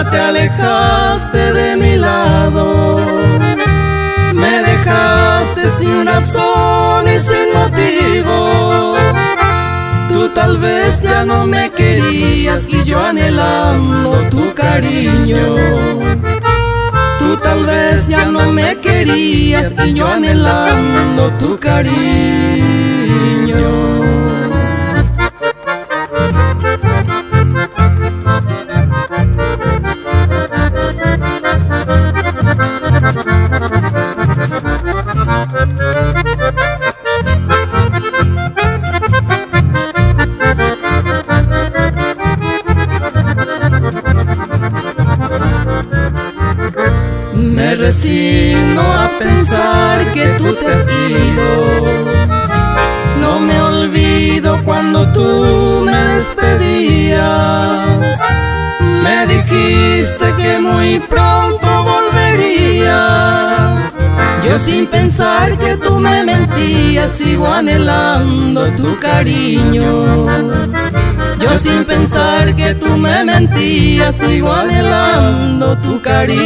Ya te alejaste de mi lado, me dejaste sin razón y sin motivo. Tú tal vez ya no me querías y yo anhelando tu cariño. Tú tal vez ya no me querías y yo anhelando tu cariño. Me resigno a pensar que tú te has ido. No me olvido cuando tú me despedías. Me dijiste que muy pronto volverías. Yo sin pensar que tú me mentías, sigo anhelando tu cariño. Yo sin pensar que tú me mentías, sigo anhelando tu cariño.